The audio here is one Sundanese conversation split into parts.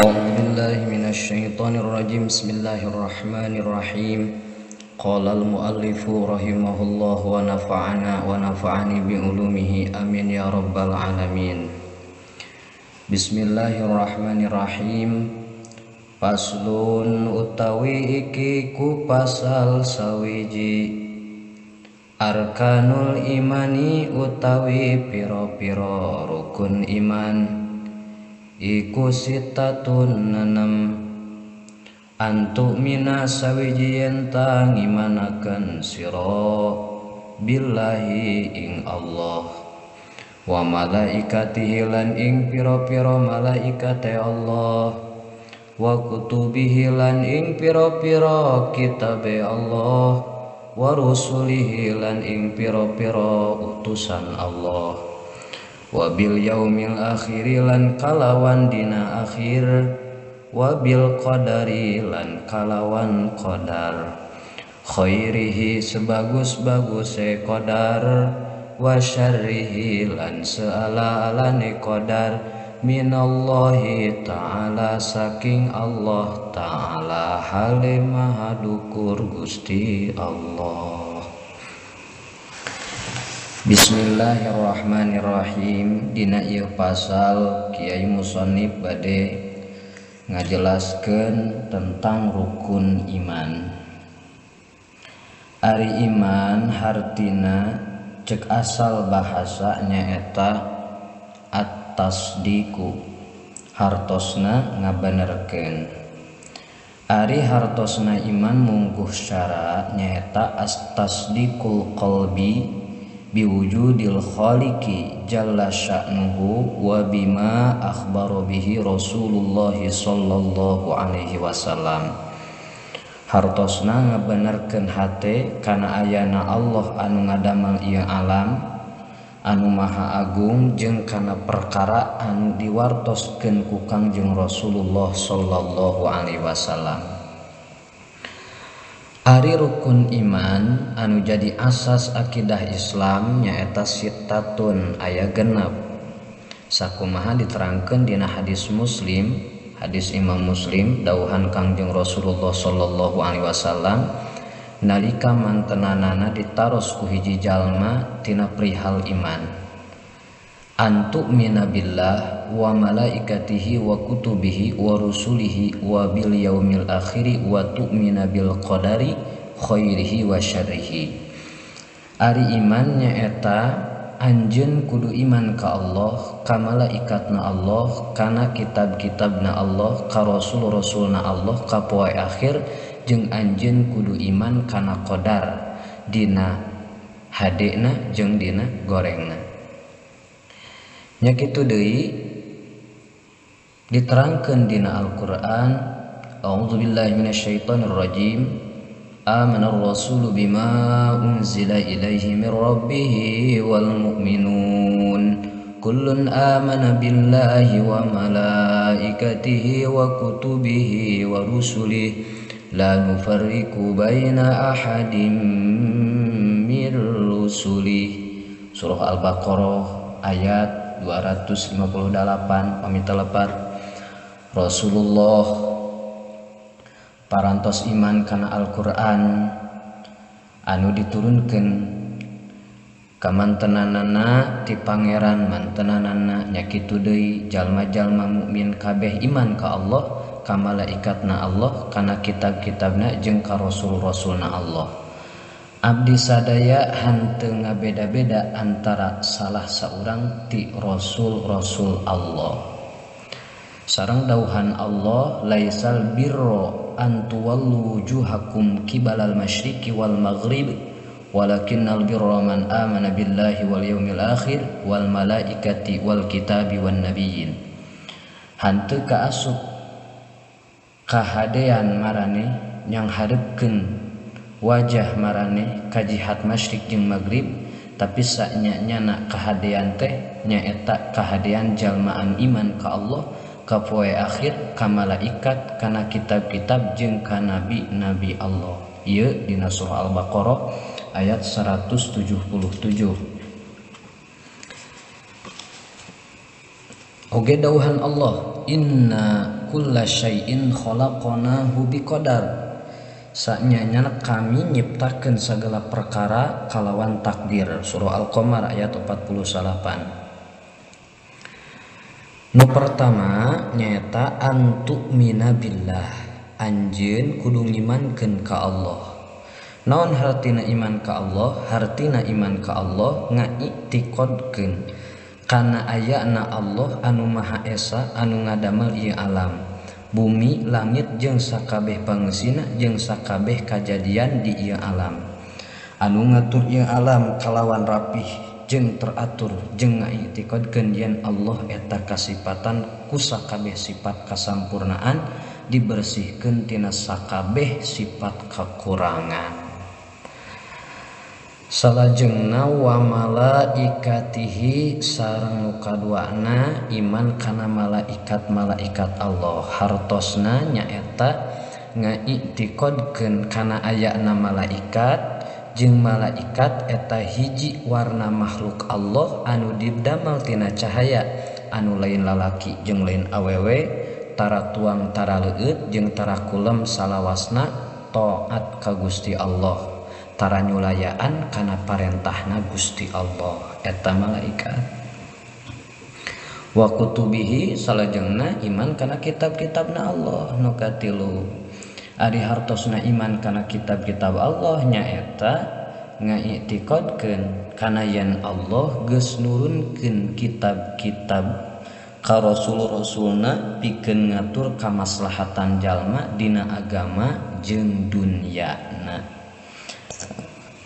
A'udzu billahi minasyaitonir rajim. Bismillahirrahmanirrahim. Qala al-muallifu rahimahullah wa nafa'ana wa nafa'ani bi ulumihi amin ya rabbal alamin. Bismillahirrahmanirrahim. Faslun utawi iki ku pasal sawiji. Arkanul imani utawi pira-pira rukun iman iku sitatun nenem. Antuk mina sawiji yen ta ngimanaken sira billahi ing Allah wa malaikatihi lan ing pira-pira malaikate Allah wa kutubihi lan ing pira-pira kitabe Allah wa rusulihi lan ing pira-pira utusan Allah wa bil yaumil akhir lan kalawan dina akhir wa bil qadari lan kalawan qadar khairihi sebagus-baguse qadar wa syarrihi lan seala-alane qadar minallahi ta'ala saking Allah ta'ala hale maha dukur Gusti Allah. Bismillahirrahmanirrahim. Dina ieu pasal Kiai Musonif bade ngajelaskeun tentang rukun iman. Ari iman hartina cek asal bahasa nyaeta at-tasdiku, hartosna ngabenerkeun. Ari hartosna iman mungguh syara nyaeta as-tasdiqul qalbi biwujudil khaliqi jalla sya'nuhu wa bima akhbara bihi Rasulullah sallallahu alaihi wasallam. Hartosna ngabenerkeun hate kana ayana Allah anu ngadamel ieu alam anu maha agung jeung kana perkara anu diwartoskeun ku Kangjeng Rasulullah sallallahu alaihi wasallam. Ari rukun iman anu jadi asas akidah Islam nyaeta sitatun aya genep. Sakumaha diterangkeun dina hadis Muslim, hadis Imam Muslim dawuhan Kangjeng Rasulullah sallallahu alaihi wasallam nalika mantenanana ditaros ku hiji jalma tina perihal iman. Antu'mina billah wa malaikatihi wa kutubihi wa rusulihi wa bil yaumil akhiri wa tu'mina bil qadari khairihi wa syarrihi. Ari iman nyaeta anjeun kudu iman ka Allah, ka malaikatna Allah, kana kitab-kitabna Allah, ka rasul-rasulna Allah, ka poe akhir, jeung anjeun kudu iman kana qadar dina hadena jeung dina gorengna. Nya kitu deui diterangkeun dina Al-Qur'an. A'udzubillahi minasyaitonir rajim. Amanar rasulu bima unzila ilaihi mir rabbih wal mu'minun kullun amana billahi wa malaikatihi wa kutubihi wa rusulihi la nufarriqu baina ahadin mir rusulih. Surah Al-Baqarah ayat 258. Pamit lepat Rasulullah parantos iman kana Al-Qur'an anu diturunkeun ka mantenanana ti pangeran mantenanana nya kitu deui jalma-jalma mukmin kabeh iman ka Allah, ka malaikatna Allah, kana kitab-kitabna jeung ka rasul-rasulna Allah. Abdi sadaya hanteu ngabeda-beda antara salah saurang ti rasul-rasul Allah. Sareng dauhan Allah, laisal birra an tuwallu wujuhakum kibalal masyriqi wal maghrib walakinnal birra man amana billahi wal yaumil akhir wal malaikati wal kitabi wan nabiyyin. Hanteu kaasup kahadean maraneh yang hareupeun wajah maraneh ka jihad masyrik jeung maghrib, tapi saknya-nyana kahadean teh nyaeta kahadean jalmaan iman ka Allah, ka poe akhir, ka malaikat, kana kitab-kitab jeung ka nabi-nabi Allah. Ieu dina surah Al-Baqarah ayat 177. Oge dawuhan Allah, inna kulla syai'in khalaqnahu biqadar. Sanyana kami nyiptakeun sagala perkara kalawan takdir. Surah Al-Qamar ayat 48. Nu pertama nyaeta antu'mina billah, anjeun kudu ngimankeun ka Allah. Naon hartina iman ka Allah? Hartina iman ka Allah ngaiktiqadkeun kana ayana Allah anu Maha Esa anu ngadamel ieu alam, bumi, langit jeung sakabeh pangeusina jeung sakabeh kajadian di ieu alam, anu ngatur ieu alam kalawan rapih jeung teratur jeung ngaiktiqadkeun yen Allah eta kasipatan ku sakabeh sifat kasampurnaan, dibersihkeun tina sakabeh sifat kakurangan. Salajengna wa malaikatihi sareng nu kaduana iman kana malaikat-malaikat Allah. Hartosna nyaeta ngaiktiqadkeun kana ayana malaikat jeung malaikat eta hiji warna makhluk Allah anu didamel tina cahaya anu lain lalaki jeung lain awewe, tara tuang tara leueut jeung tara kulem salawasna taat ka Gusti Allah, tara nyulayaan kana parentahna Gusti Allah, eta malaikat. Wa kutubihi salajengna iman kana kitab-kitabna Allah. Nu katilu ari hartosna iman kana kitab-kitab Allah nyaeta ngaiktiqadkeun kana yen Allah geus nurunkeun kitab-kitab ka rasul-rasulna pikeun ngatur kamaslahatan jalma dina agama jeung dunyana,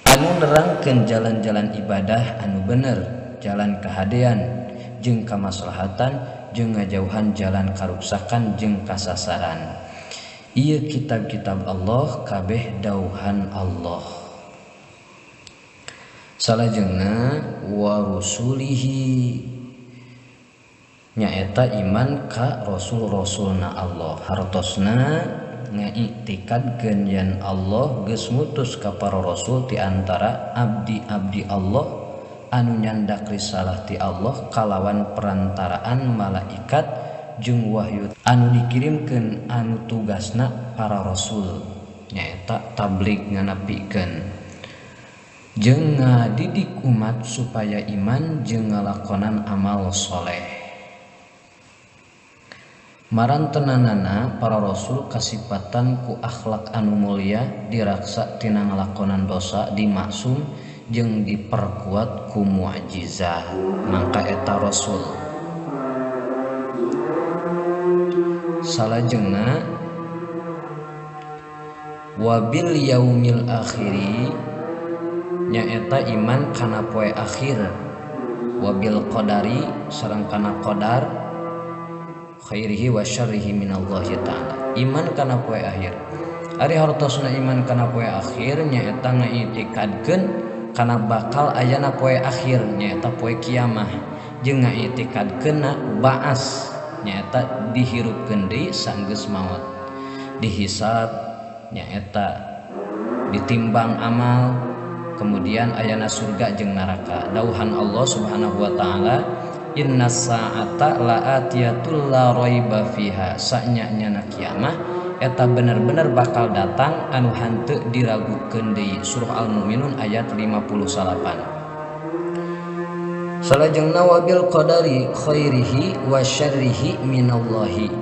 anu nerangkeun jalan-jalan ibadah anu bener, jalan kahadean jeung kamaslahatan jeung ngajauhan jalan karuksakan jeung kasasaran. Ieu kitab-kitab Allah kabeh dauhan Allah. Salajengna wa rusulihi nyaeta iman ka rasul-rasulna Allah. Hartosna ngaiktikadkeun yen Allah geus ngutus ka para rasul ti antara abdi-abdi Allah anu nyandak risalah ti Allah kalawan perantaraan malaikat jeung wahyu anu dikirimkeun anu tugasna para rasul nyaeta tabligh nganapikeun jeung ngadidik umat supaya iman jeung ngalakonan amal soleh. Marantenanana para rasul kasipatan ku akhlak anu mulia, diraksa tina ngalakonan dosa, dimaksum jeung diperkuat ku mukjizat. Mangka eta rasul. Salajengna wabil yaumil akhiri nyaeta iman kana poe akhir, wabil qadari sareng kana qadar khairihi wa syarrihi minallahi ta'ala. Iman kana poe akhir. Ari hartosna iman kana poe akhir nyaeta ngaitikadkeun kana bakal ayana poe akhir nyaeta poe kiamah, jeung ngaitikadkeunna baas nyaeta dihirupkeun deui sanggeus maot, dihisab nyaeta ditimbang amal, kemudian ayana surga jeung neraka. Dauhan Allah Subhanahu wa ta'ala, inna sa'ata la'atiyatul la raiba fiha. Sanyanya kiamah eta bener-bener bakal datang anu hanteu diragukeun deui. Surah Al-Mu'minun ayat 58. Salajengna wabil qadari khairihi wa syarrihi minallahi.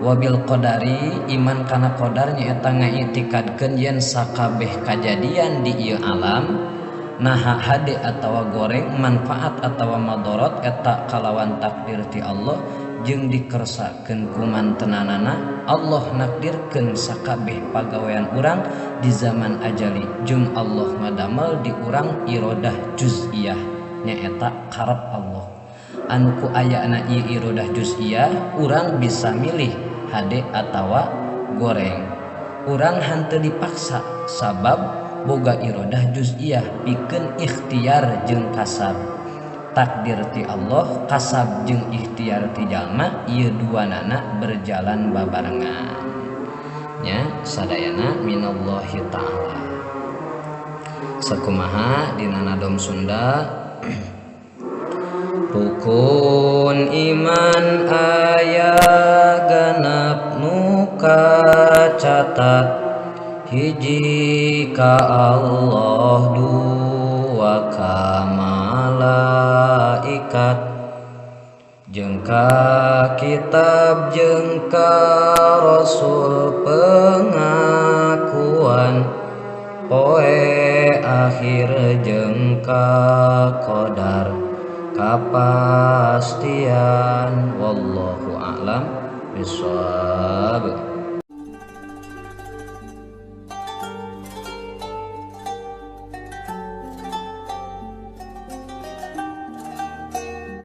Wabil qadari iman kana qadar nyaeta ngaitikadkeun yen sakabeh kajadian di ieu alam naha hade atawa goreng, manfaat atawa madorot eta kalawan takdir ti Allah jeung dikersakeun ku mantenanana Allah nakdirkeun sakabeh pagawean urang di zaman ajali jeung Allah ngadamel di urang irodah juz'iyah nyaeta karep Allah anu ku ayana ieu irodah juz'iyah urang bisa milih hade atawa goreng, urang hanteu dipaksa sabab boga irodah juz'iyah pikeun ikhtiar jeung kasab. Takdir ti Allah, kasab jeung ikhtiar ti jalma ieu duanana berjalan babarengan nya sadayana minallahi ta'ala. Sakumaha dina nadom Sunda Rukun iman aya genep nu kacatat, hiji ka Allah, dua ka malaikat, jeung ka kitab jeung ka rasul pengakuan, poe akhir jeung ka qadar kapastian. Wallahu a'lam bishawab.